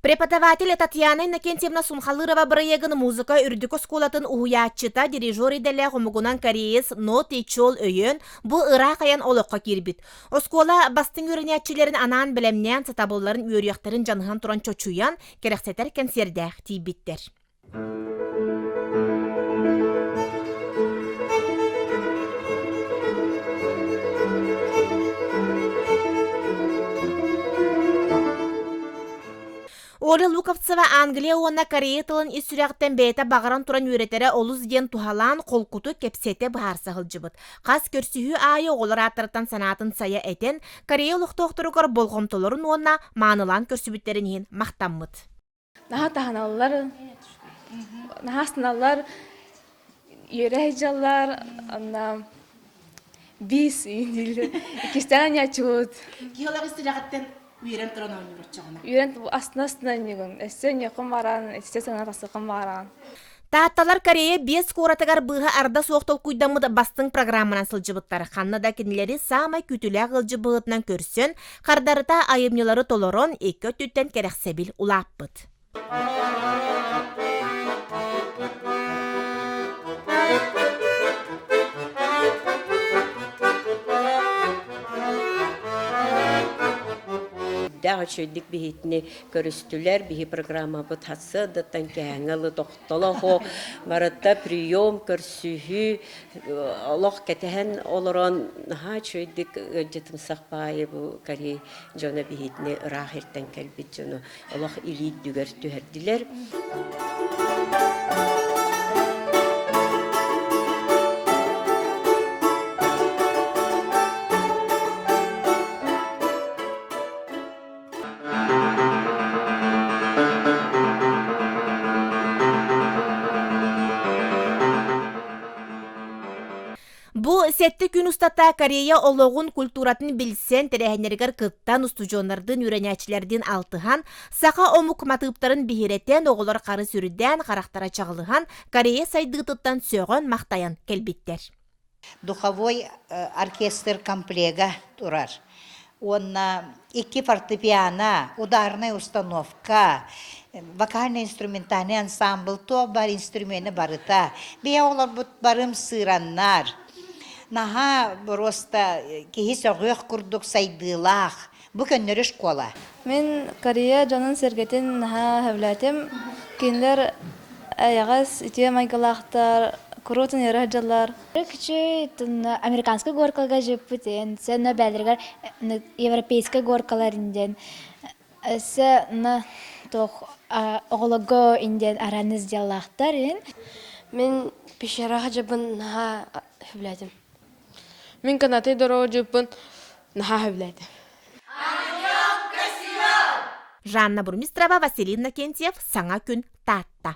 Преподаватель Татьяна Иннокентьевна Сунхалырова бырайыагын музыка үрдүк оскуолатын уһуйааччыта, дирижер идэлээх омугунан кореец Но Тичол өйөөн, бу ыраах айан олоххо киирбит. Оскуола бастыҥ үөрэнээччилэрин анаан бэлэмнээн, сатабылларын үөрүйэхтэрин дьаныһан туран чочуйан, кэрэхсэтэр кэнсиэрдээх тиийбиттэр. Оля Луковцева Англия уонна Корея тылын ис сүрэҕиттэн бэйэтэ баҕаран туран үөрэтэрэ олус диэн туһалаан, холкутук кэпсэтэ быһаарса сылдьыбыт. Хас көрсүһүү аайы оҕолор ааттарыттан санаатын сайа этэн, Корея олохтоохторугар болҕомтолорун уонна маанылаан көрсүбүттэрин иһин махтаммыт. Наһаа таһыналлар, наһаа астыналлар, үөрэ сылдьаллар, онно биис дииллэр. Иккистээн анньааччыбыт. Киһи сүрэҕиттэн үөрэн туран оонньуур оччоҕуна. Үөрэн астына-астына оонньуугун. Өссө оонньуоххун баҕараҕын, өссө саҥа тахсыаххын баҕараҕын. Таатталар Корея биэс куоратыгар быыһа арда суох толкуйдаммыт бастыҥ программанан сылдьыбыттар. Ханна да кинилэри саамай күүтүүлээх ыалдьыт быһыытынан көрсөн, хардарыта айымньылары толорон, икки өттүттэн кэрэхсэбил улааппыт. Дээх үчүгэйдик биһитини көрүстүлэр. Биһи программабыт сарсыардаттан кэһэҥҥэ ылы тохтолохо барыта прием көрсүһүү олох кэтэһэн олорон наһаа үчүгэйдик ыалдьытымсах баайы бу Корей дьоно биһитини ыраах иртэн кэлбит дьону олох илии үрдүгэр түһэрдилэр. Бу сэттэ күн устата Корея олоҕун, культуратын билсэн, тэрээһиннэригэр кыттан, устудьуоннардыын, үөрэнээччилэрдиин алтыһан, саха омук матыыптарын биһирэтэн, оҕолор хары сүрдээн, харахтара чаҕылыһан, Корея сайдыытыттан сөҕөн-махтайан кэлбиттэр. Духовой оркестр комплега турар. Уонна икки фортепиано, ударная установка, вокально-инструментальный ансамбль, туох баар инструмена барыта. Бэйэ оҕолорбут барым сыыраннар. Наһаа просто киһи сөҕүөх курдук сайдыылаах. Бу көннөрү школа. Мин Корея дьонун-сэргэтин наһаа сөбүлээтим. Кинилэр эйэҕэс, үтүө майгылаахтар, куруутун үөрэ сылдьаллар. Күчүй американскай горкаларга жыппыт сен бээлэригэр европейскай горкалар диэн өссө туох оҕолорго индиэн араныс дьаллаахтар Мин пещераҕа дьабын наһаа сөбүлээтим. Мин канаты дорожуппун наһаа сөбүлээтим. Жанна Бурмистрова, Василий Иннокентьев, Саҥа күн, Таатта.